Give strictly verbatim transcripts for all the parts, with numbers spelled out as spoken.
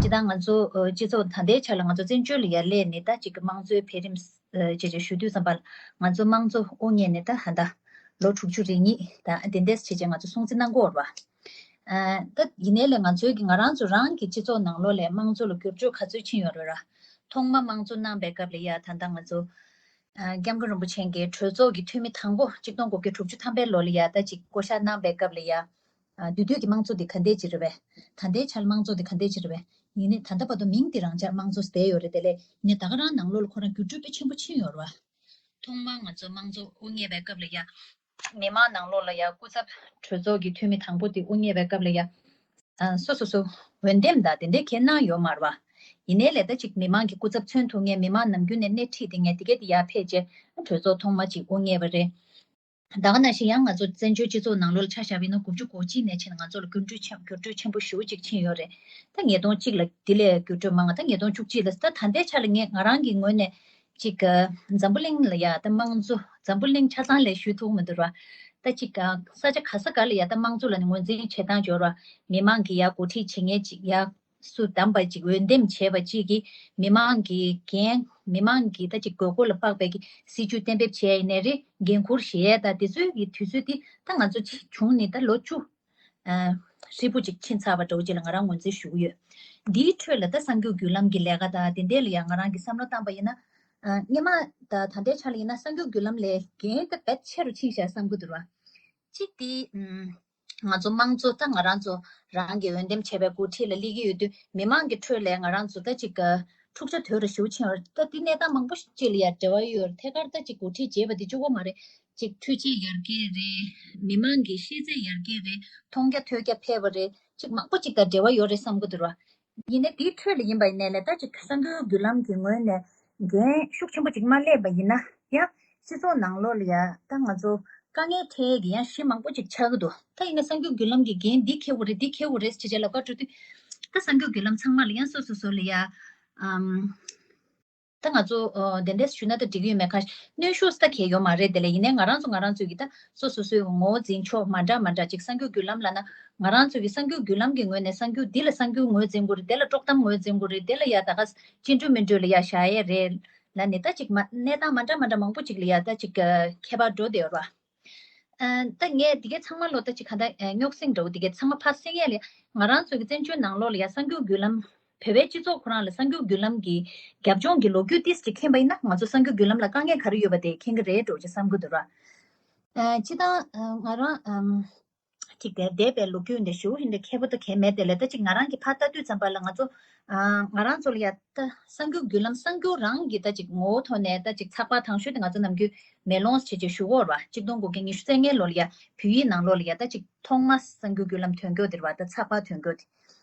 ད་ང་ཚོ་ཨ་སྤྱི་ཚོགས་ད་ལྟའི་ཆ་ལ་ང་ཚོ་བཙན་བྱོལ་ལ་ཡར་སླེབས་ནས་ད་ཅིག་དམངས་གཙོའི་འཕེལ་རིམ་ཨ་ཅེས་ཅེས་ཞུ་དུས་ཙམ་པ་ལ་ང་ཚོ་དམངས་གཙོ་དབུ་བརྙེས་ནས་ད་ད་ལྟ་ལོ་དྲུག་ཅུ་རེ་གཉིས་ད་དེ་འདྲས་བྱས་བྱས་ང་ཚོ་སྲུང་བརྩི་གནང་གི་ཡོད་རེད་བ། ཨ་ད་ཡིན་ནའི་ལས་ང་ཚོའི་གི་ང་རང་ཚོ་རང་གི་སྤྱི་ཚོགས་ནང་ལོགས་ལ་དམངས་གཙོ་ལ་འགྱུར་འགྲོས་ག་ཚོད་ཕྱིན་ཡོད་རེད་ར། ཐོག་མ་དམངས་གཙོ་གནང་པའི་སྐབས་ལ་ཡ་ད་ལྟ་ང་ཚོ་ཨ་སྐྱབས་མགོན་རིན་པོ་ཆེ་གིས་གྲོས་ཚོགས་ཀྱི་འཐུས་མི་དང་པོ་གཅིག་སྟོང་དགུ་བརྒྱ་དྲུག་ཅུ་ཐམ་པའི་ལོ་ལ་ཡ་ད་ཅིག་བསྐོ་བཞག་གནང་པའི་སྐབས་ལ་ཡ། ཨ་དེ་དུས་ཀྱི་དམངས་གཙོ་འདི་ག་འདྲས་ཅིག་རེད་པས། ད་ལྟའི་ཆར་དམངས་གཙོ་འདི་ག་འདྲས་ཅིག་རེད་པས། ཡིན་ནའི་ད་ལྟ་བར་དུ་མིང་འདི་རང་འཇགས་དམངས་གཙོ་ཟེར་ཡོད་རེད་དེ་ལས་ཡིན་ནའི་ད་ག་རང་ནང་ལོགས་ལ་ཁོ་རང་འགྱུར་འགྲོས་དཔེ་ཆེན་པོ་ཕྱིན་ཡོད་རེད་བ། ཐོག་མར་ང་ཚོ་དམངས་གཙོ་དབུ་བརྙེས་པའི་སྐབས་ལ་ཡ། མི་མང་ནང་ལོགས་ལ་ཡ་སྐུ་ཚབ་གྲོས་ཚོགས་ཀྱི་འཐུས་མི་དང་པོ་དེ་དབུ་བརྙེས་པའི་སྐབས་ལ་ཡ། ཨ་སོ་སོ་སོ་འོས་འདེམས་དང་དེ་འདྲའི་གལ་གནང་ཡོད་མ་རེད་བ། ཡིན་ནའི་ལས་ད་ཅིག་མི་མང་གི་སྐུ་ཚབ་མཚོན་ཐུབ་མཁན་མི་མང་ནམ་རྒྱུན་ནས་སྣེ་ཁྲིད་དེ་མཁན་དེ་གས་དེ་ཡར་ཕེབས་རྗེས་གྲོས་ཚོགས་ཐོག་མ་ཅིག་དབུ་བརྙེས་པ་རེད། ད་ག་ནང་བཞིན་ཡང་ང་ཚོ་བཙན་བྱོལ་སྤྱི་ཚོགས་ནང་ལོགས་ལ་ཆ་བཞག་པ་ཡིན་ན་དགུ་བཅུ་གོ་གཅིག་ནས་ཕྱིན་ང་ཚོ་ལ་འགྱུར་འགྲོས་ཆེན་འགྱུར་འགྲོས་ཆེན་པོ་ཞེ་པོ་ཅིག་ཕྱིན་ཡོད་རེད། ད་ཉིས་སྟོང་གཅིག་ལ་འདི་ལས་འགྱུར་འགྲོས་མང་ང་ད་ཉིས་སྟོང་བཅུ་གཅིག་ལ་ད་ད་ལྟའི་ཆ་ལ་ངས་ང་རང་གི་ངོས་ནས་ཅིག་འཛམ་བུ་གླིང་ལ་ཡ་ད་དམངས་གཙོ་འཛམ་བུ་གླིང་ཆ་ཚང་ལ་ཞུ་ཐུབ་མི་འདུག་ར། ད་ཅིག་ས་ཆ་ག་ས་ག་ལ་ཡ་ད་དམངས་གཙོ་ལ་ནི་ངོས་འཛིན་བྱེད་སྟངས་འབྱོར་བ་མི་མང་གི་ཡ་འགོ་ཁྲིད་བྱེད་མཁན་ཅིག་ཡ། སུ་བདམས་པ་ཅིག་འོས་འདེམས་བྱས་པ་ཅིག་གིས་མི་མང་གི་འགན་མི་མང་གི་ད་ཅིག་དགོས་མཁོ་ལ་དཔག་པའི་གི་སྲིད་ཇུས་གཏན་འབེབས་བྱས་ཡིན་ནའི་རེད། འགན་འཁུར་བཞེས་ཡས་ད་དེ་ཚོའི་གི་དུས་ཚོད་དེ་ད་ང་ཚོ་བྱུང་ནས་ད་ལོ་བཅུ་ཧྲིལ་པོ་ཅིག་ཕྱིན་ཚར་བ་འདྲ་བོ་ཅིག་ལ་ང་རང་ངོས་འཛིན་ཞུ་གི་ཡོད། འདིའི་ཁྲོད་ལ་ད་གསར་འགྱུར་བརྒྱུད་ལམ་གྱི་ལས་ཀ་དང་དེ་འདྲས་ལ་ཡང་ང་རང་གི་བསམ་བློ་བཏང་པ་ཡིན་ན། སྔོན་མ་ད་ད་ལྟའི་ཆ་ལ་ཡིན་ན་གསར་འགྱུར་བརྒྱུད་ལམ་ལས་འགན་ད་རྦད་ཆེ་རུ་ཕྱིན་ཤག་བསམ་གི་འདུག་ར། གཅིག་དེ་ང་ཚོ་དམངས་གཙོ་ད་ང་རང་ཚོ་རང་གི་འོས་འདེམས་བྱས་པའི་འགོ་ཁྲིད་ལ་སླེབས་ཀྱི་ཡོད་དུས་མི་མང་གི་ཁྲོད་ལས་ང་རང་ཚོ་ད་ཅིག་འཁྲུག་ཆ་དོད་རུ་ཞེ་པོ་ཕྱིན་ཡོད་རེད། ད་དེ་གནས་སྟངས་མང་པོ་ཞིག་ཅིག་ལ་ཡ་འབྲེལ་བ་ཡོད་རེད། ཐད་ཀར་ད་ཅིག་འགོ་ཁྲིད་བྱས་པ་དེ་གཅིག་པོ་མ་རེད། ཅིག་འཕྲུལ་ཆས་ཡར་རྒྱས་རེད། མི་མང་གི་ཤེས་ཚད་ཡར་རྒྱས་རེད། མཐོང་རྒྱ་ཐོས་རྒྱ་འཕེལ་བ་རེད། ཅིག་མང་པོ་ཅིག་དང་འབྲེལ་བ་ཡོད་རེད་བསམ་གི་འདུག་ར། ཡིན་ནའི་དེའི་ཁྲོད་ལ་ཡིན་པ་ཡིན་ནའི་ལས་ད་ཅིག་གསར་འགྱུར་བརྒྱུད་ལམ་གྱི་ངོས་ནས་འགན་ཤུགས་ཆེན་པོ་ཅིག་མ་སླེབས་པ་ཡིན་ན་ཡང་སྤྱི་ཚོགས་ནང་ལོགས་ལ་ཡ་ད་ང་ཚོ་དཀའ་ངལ་འཕྲད་ཡས་ཀྱི་ཡང་གཞི་མང་པོ་ཅིག་ཆགས་ཀྱི་འདུག་ད་ཡིན་ནའི་གསར་འགྱུར་བརྒྱུད་ལམ་གྱི་འགན་འདི་འཁྱེར་དགོས་རེད་འདི་འཁྱེར་དགོས་རེད་ཅེས་བྱས་ལབ་ཀ་འགྲོ་དུས་ད་གསར་འགྱུར་བརྒྱུད་ལམ་ཚང་མ་ལ་ཡང་སོ་སོ་སོ་ལ་ཡ་ཨམ། ད་ང་ཚོ་ཨ་དེ་འདྲས་ཞུ་ན་ད་འགྲིག་གི་ཡོད་མེད་ཁ་གནོན་ཤུགས་ད་གང་ཡང་ཡོད་མ་རེད། དེ་ལས་ཡིན་ནའི་ང་རང་ཚོ་ང་རང་ཚོའི་གི་ད་སོ་སོ་སོའི་ངོ་བོ་འཛིན་ཕྱོགས་མ་འདྲ་མ་འདྲ་ཅིག་གསར་འགྱུར་བརྒྱུད་ལམ་ལབ་ན་ང་རང་ཚོའི་གི་གསར་འགྱུར་བརྒྱུད་ལམ་གྱི་ངོས་ནས་གསར་འགྱུར་འདི་ལ་གསར་འགྱུར་ངོས་འཛིན་དགོས་རེད། དེ་ལ་དཀྲོག་གཏམ་ངོས་འཛིན་དགོས་རེད། དེ་ལ་ཡ་ད་ག་སྤྱི་འགྲོས་མི་འགྲོས་ལ་ཡ་བཞག་ཡས་རེད་ལབ་ནས་ད་ཅིག་མ་གནས་སྟངས་མ་འདྲ་མ་འདྲ་མང་པོ་ཅིག་ལ་ཡ་ད་ཅིག་ཁྱད་པར་འགྲོ་བསྡད་ཡོད་རེད་བ། ཨ་ད་ངས་འདི་གའི་ཚང་མ་ལོ་ད་ཅིག་ག་ད་རྙོག་ཟིང་འདྲ་བོ་འདི་གའི་ཚང་མ་ཕར་སེང་ཡས་ལས་ང་རང་ཚོ་གི་བཙན་བྱོལ་ནང་ལོགས་ལ་ཡ་གསར་འགྱུར་བརྒྱུད་ལམ་བོད་པའི་སྤྱི་ཚོགས་ཁོ་རང་ལ་གསར་འགྱུར་བརྒྱུད་ལམ་གྱི་རྒྱབ་ལྗོངས་ཀྱི་ལོ་རྒྱུས་ཏིས་ཅིག་མཁྱེན་པ་ཡིན་ན་ང་ཚོ་གསར་འགྱུར་བརྒྱུད་ལམ་ལ་དཀའ་ངལ་ག་རེ་ཡོད་པ་དེ་མཁྱེན་གྱི་རེད་འགྲོ་ཅེས་བསམ་གྱི་འདུག་ར། ཨ་སྤྱིར་བཏང་ང་རང་ཨམ། ཅིག་དེར་འདས་པའི་ལོ་རྒྱུས་འདི་ཞུ་ཧིན་དེ་ཁྱད་པར་དུ་གལ་མེད་དེ་ལས་ད་ཅིག་ང་རང་གི་ཕར་ལྟ་དུས་ཙམ་པ་ལ་ང་ཚོ་ཨ་ང་རང་ཚོ་ལ་ཡ་ད་གསར་འགྱུར་བརྒྱུད་ལམ་གསར་འགྱུར་རང་གི་ད་ཅིག་ངོ་བོ་ཐོག་ནས་ད་ཅིག་ཚགས་པར་དང་ཤོས་དེ་ང་ཚོ་ནམ་རྒྱུན་མེ་ལོང་བྱེད་ཅིག་ཞུ་གོ་ར་གཅིག་སྟོང་དགུ་བརྒྱ་ཉི་ཤུ་རྩ་ལྔའི་ལོ་ལ་ཡ་བོད་ཡིག་ནང་ལོགས་ལ་ཡ་ད་ཅིག་ཐོག་མ་གསར་འགྱུར་བརྒྱུད་ལམ་ཐོན་མཁན་དེ་རེད་བ། ད་ཚགས་པར་ཐོན་མཁན་དེ་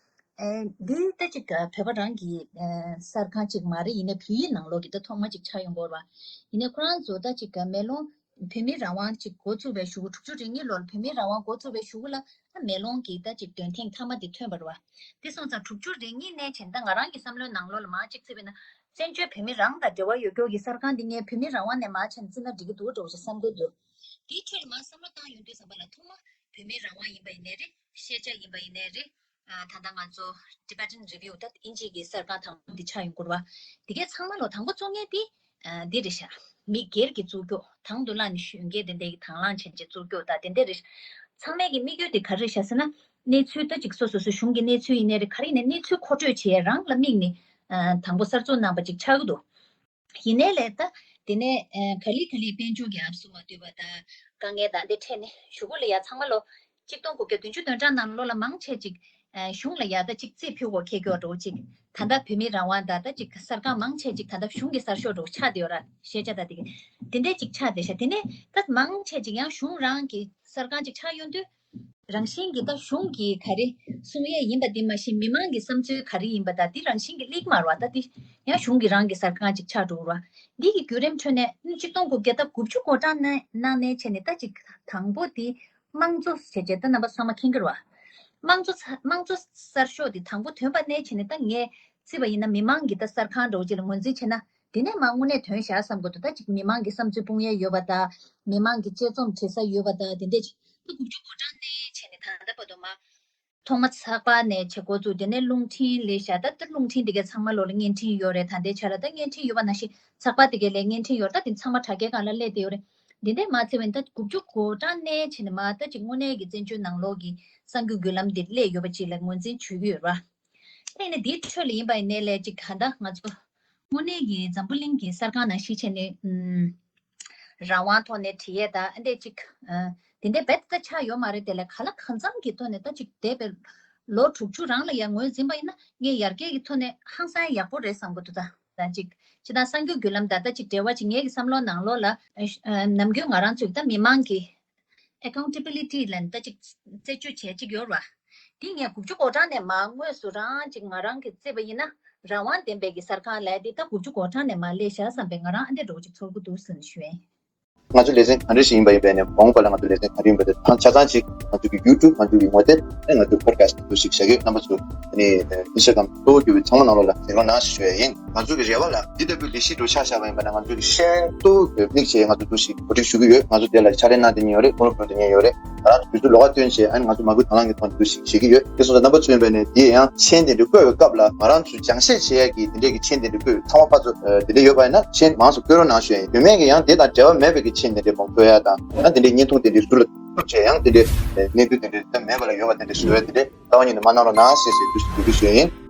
ཨེ་འདི་ད་ཅིག་བོད་པ་རང་གི་ཨེ་གསར་ཁང་ཅིག་མ་རེད། ཡིན་ནའི་བོད་ཡིག་ནང་ལོགས་ཀྱི་ད་ཐོག་མ་ཅིག་ཆགས་ཡོང་གོ་ར་ཡིན་ནའི་ཁོ་རང་ཚོ་ད་ཅིག་མེ་ལོང་བོད་མིའི་རང་དབང་ཅིག་འགོ་བཙུགས་པའི་གཞུག་གུ་དྲུག་ཅུ་རེ་གཉིས་ལོར་བོད་མིའི་རང་དབང་འགོ་བཙུགས་པའི་གཞུག་གུ་ལ་ད་མེ་ལོང་གི་ད་ཅིག་འདོན་ཐེངས་མཐའ་མ་དེ་ཐོན་པ་རེད་བ། དེ་སོང་ཙང་དྲུག་ཅུ་རེ་གཉིས་ནས་བྱས་ད་ང་རང་གི་བསམ་བློའི་ནང་ལོགས་ལ་མར་ཅིག་བརྩིས་པ་ཡིན་ན་བཙན་བྱོལ་བོད་མི་རང་དང་འབྲེལ་བ་ཡོད་མཁན་གྱི་གསར་ཁང་འདི་ངས་བོད་མིའི་རང་དབང་ནས་མར་བྱས་ནས་བརྩིས་ན་འགྲིག་གི་འདུག་འགྲོ་ཞེས་བསམ་གྱི་འདུག་དེའི་ཁྲོད་ལ་མར་བསམ་བློ་བཏང་ཡོང་དུས་ཙམ་པ་ལ་ཐོག་མ་བོད་མིའི་རང་དབང་ཡིན་པ་ཡིན་ནའི་རེད། ཤེས་བྱ་ཡིན་པ་ཡིན་ནའི་རེད། ཨ་ད་ལྟ་ང་ཚོ་Tibetan Review ད་དབྱིན་ཇི་གི་གསར་ཁང་དང་པོ་འདི་ཆགས་ཡོང་གི་རེད་བ། འདི་གའི་ཚང་མ་ལོ་དང་པོ་བཙུགས་མཁན་འདི་ཨ་འདི་རེད་ཤག་མི་སྒེར་གྱིས་བཙུགས་རྒྱུ་དང་དུ་བླངས་ནས་གཞོན་སྐྱེས་དེ་འདྲའི་དང་བླངས་བྱས་བྱས་བཙུགས་རྒྱུ་ད་དེ་འདྲ་རེད་ཤག་ཚང་མའི་གི་དམིགས་ཡུལ་དེ་ག་རེ་རེད་ཤག་ཟེར་ན་གནས་ཚུལ་ད་ཅིག་སོ་སོ་སོ་གཞུང་གི་གནས་ཚུལ་ཡིན་ནའི་རེད། ག་རེ་ཡིན་ནའི་གནས་ཚུལ་མཁོ་སྤྲོད་བྱེད་ཡས་རང་ལ་དམིགས་ནས་ཨ་དང་པོ་གསར་འཛུགས་གནང་པ་ཅིག་ཆགས་ཀྱི་འདུག་ཡིན་ནའི་ལས་ད་དེ་ནས་ཨ་ག་ལེ་ག་ལེ་དཔལ་འབྱོར་གྱི་ཨབ་སུ་མ་བསྡུས་པ་དང་དཀའ་ངལ་དང་དེ་འཕྲད་ནས་གཞུག་གུ་ལ་ཡ་ཚང་མ་ལོ་གཅིག་སྟོང་དགུ་བརྒྱ་བདུན་ཅུ་དོན་གྲངས་ནང་ལོ་ལ་མང་ཆེ་ཅིག་ཨ་གཞུང་ལ་ཡ་ད་ཅིག་རྩིས་ཕུལ་དགོས་ཁེལ་གྱི་ཡོད་འགྲོ་ཅིག་ད་ལྟ་བོད་མིའི་རང་དབང་དང་ད་ཅིག་གསར་ཁང་མང་ཆེ་ཅིག་ད་ལྟ་གཞུང་གི་གསར་ཤོག་འགྲོ་ཆགས་བསྡད་ཡོད་ར། ཤེས་བྱ་ད་དེ་གི་དེ་འདྲས་ཅིག་ཆགས་བསྡད་ཤག་དེ་ནས་ད་མང་ཆེ་ཅིག་ཡང་གཞུང་རང་གི་གསར་ཁང་ཅིག་ཆགས་ཡོང་དུས། རང་བཞིན་གྱིས་ད་གཞུང་གིས་ག་རེ་གསུང་ཡས་ཡིན་པ་འདི་མ་གཞི་མི་མང་གི་བསམ་ཚུལ་ག་རེ་ཡིན་པ་ད་འདི་རང་བཞིན་གྱིས་ལེགས་མ་རེད་བ། ད་འདི་ཡང་གཞུང་གི་རང་གི་གསར་ཁང་ཅིག་ཆགས་འགྲོ་གི་རེད་བ། འདི་གི་བརྒྱུད་རིམ་ཁྲོད་ནས་གཅིག་སྟོང་དགུ་བརྒྱ་ད་དགུ་བཅུ་གོ་གྲངས་ནང་ནང་ནས་བྱས་ནས་ད་ཅིག་དང་པོ་འདི་དམངས་གཙོ་ཞེས་བྱས་ད་རྣམ་པ་ཚང་མ་མཁྱེན་གྱི་རེད་བ། དམངས་གཙོ་ཚ་དམངས་གཙོ་གསར་ཤོག་འདི་དང་པོ་ཐོན་པ་ནས་བྱས་ནས་ད་ངས་བརྩིས་པ་ཡིན་ན་མི་མང་གི་ད་གསར་ཁང་འདྲ་བོ་ཅིག་ལ་ངོས་འཛིན་བྱས་ན་དེ་ནས་མར་དངོས་གནས་ཐོན་བཞག་བསམ་གྱི་འདུག་ད་ཅིག་མི་མང་གི་བསམ་ཚུལ་སྤུངས་ཡས་ཡོད་པ་དང་མི་མང་གི་དཔྱད་རྩོམ་བྲིས་ས་ཡོད་པ་དང་དེ་འདྲས་ཅིག་ད་དགུ་བཅུ་གོ་གྲངས་ནས་བྱས་ནས་ད་ལྟ་བར་དུ་མར། ཐོག་མ་ཚགས་པར་ནས་བྱེད་འགོ་བཙུགས། དེ་ནས་རླུང་འཕྲིན་སླེབས་ཤག་ད་ལྟ་རླུང་འཕྲིན་དེ་གའི་ཚང་མ་ལོག་ལ་བརྙན་འཕྲིན་ཡོད་རེད། ད་ལྟའི་ཆ་ལ་ད་བརྙན་འཕྲིན་ཡོད་པ་ནང་བཞིན་ཚགས་པར་དེ་གའི་ལ་བརྙན་འཕྲིན་ཡོད་རེད། ད་དེ་ཚང་མ་དྲ་རྒྱའི་སྒང་ལ་སླེབས་བསྡད་ཡོད་རེད། འདི་འདྲས་མ་ཚད་པ་ཡིན་ད་དགུ་བཅུ་གོ་གྲངས་ནས་བྱས་ནས་མར་ད་ཅིག་དངོས་གནས་ཀྱི་བཙན་བྱོལ་ནང་ལོགས་ཀྱི་གསར་འགྱུར་བརྒྱུད་ལམ་འདི་སླེབས་ཡོད་པ་ཅིག་ལ་ངོས་འཛིན་བྱེད་ཀྱི་ཡོད་རེད་བ། ད་ཡིན་ནའི་འདིའི་ཁྲོད་ལ་ཡིན་པ་ཡིན་ནའི་ལས་ཅིག་ག་ད་ང་ཚོ་དངོས་གནས་ཀྱི་འཛམ་བུ་གླིང་གི་གསར་ཁང་ནང་བཞིན་བྱས་ནས་ཨུམ། རང་དབང་ཐོག་ནས་བྲིས་ཡས་དང་ཨ་འདྲས་ཅིག་ཨ། དེ་འདྲས་རྦད་དེ་ཆགས་ཡོད་མ་རེད། དེ་ལས་གང་ལ་གང་འཚམ་གྱི་ཐོག་ནས་ད་ཅིག་འདས་པའི་ལོ་དྲུག་ཅུ་རང་ལ་ཡང་ངོས་འཛིན་པ་ཡིན་ན་ངས་ཡར་རྒྱས་ཀྱི་ཐོག་ནས་ཧང་སང་ཡག་པོ་རེད་བསམ་གྱི་འདུག་ད་ད་ཅིག་ཅི་ད་གསར་འགྱུར་བརྒྱུད་ལམ་དང་ད་ཅིག་འབྲེལ་བ་ཅིག་ངའི་གི་བསམ་བློ་ནང་ལོགས་ལ་ཨ་ནམ་རྒྱུན་ང་རང་ཚོས་ད་མི་མང་གི་accountability ལ་ད་ཅིག་རྩད་གཅོད་བྱས་ཅིག་ཡོད་ར། འདི་ངས་དགུ་བཅུ་གོ་གྲངས་ནས་མར་དངོས་སུ་རང་ཅིག་ང་རང་གིས་བརྩིས་པ་ཡིན་ན་རང་དབང་ལྡན་པའི་གི་གསར་ཁང་ལས་འདི་ད་དགུ་བཅུ་གོ་གྲངས་ནས་མར་སླེབས་ཤག་བསམ་པའི་ང་རང་ཨ་འདྲས་འདྲ་བོ་ཅིག་ཚོར་གི་འདུག་ཟེར་ནས་ཞུ་ཡིན། ང་ཚོ་ལེ་ཚན་ག་འདྲ་ཞིག་ཡིན་པ་ཡིན་པས་ནས་གོང་པ་ལ་ང་ཚོ་ལེ་ཚན་ག་རེ་ཡིན་པ་དེ་ཆ་ཚང་ཅིག་ང་ཚོ་གི་YouTube ང་ཚོ་གི་ངོ་དེབ་ཨེ་ང་ཚོ་podcast འདུག་ཞིག་བྱ་གི་རྣམ་པ་ཚོ་ནི་Instagram གཙོ་བོ་གྱུར་པའི་ཚང་མ་ནང་ལོགས་ལ་གཟིགས་རོགས་གནང་ཞེས་ཞུ་ཡ་ཡིན། ང་ཚོ་གི་རེ་བ་ལ་འདི་ལྟ་བུའི་ལས་གཞི་འདྲ་ཆགས་བཞག་པ་ཡིན་པ་ན་ང་ཚོ་གི་ཤེས་ཡོན་གཙོ་བོ་དམིགས་བྱས་ང་ཚོ་འདུག་ཞིག་གོ་སྒྲིག་ཞུ་གི་ཡོད། ང་ཚོ་དེ་ལ་ཕྱག་ལས་གནང་བསྡད་མཁན་ཡོད་རེད། བསྐུར་སློང་ཕུལ་བསྡད་མཁན་ཡོད་རེད། ང་རང་ཚོ་དུས་ཚོད་ལོགས་ཀ་བཏོན་བྱས་ཨ་ནི་ང་ཚོ་མ་བསྐུལ་དང་བླངས་ཀྱི་ཐོག་ནས་འདུག་ཞིག་བྱེད་ཀྱི་ཡོད། དེ་སོང་ཙང་རྣམ་པ་ཚོ་ཡིན་པ་ནས་དེ་ཡང་མཆན་དེ་འདྲ་བཀོད་པའི་སྐབས་ལ་ང་རང་ཚོ་སྦྱང་བཤད་བྱེད་ཡ་གི་དེ་འདྲས་ཀྱི་མཆན་དེ་འདྲ་བཀོད་ཚང་མ་ཕར་ཚུར་དེ་འདྲས་ཡོད་པ་ཡིན་ན་མཆན་མང་ཙམ་བཀོད་རོགས་གནང་ཞུ་ཡ་ཡིན། དེ་མིན་གྱི་ཡང་དེ་དང་འབྲེལ་བ་མེད་པའི་གི་མཆན་དེ་འདྲས་མང་པོ་བཀོད་ཡ་དང་ཡང་དེ་འདྲས་བརྙན་ཐུང་དེ་འདྲས་ཟུར་ལ་བཙུགས་བྱས་ཡང་དེ་འདྲས་གནས་ཚུལ་དེ་འདྲས་ད་མེད་པ་ལ་ཡོད་པ་དེ་འདྲས་བཟོ་ཡ་དེ་འདྲས་རྩ་བ་ཉིད་ནས་མ་གནང་རོགས་གནང་ཞེས་ཞེས་འདུག་ཞིག་འབོད་སྐུལ་ཞུ་ཡ་ཡིན།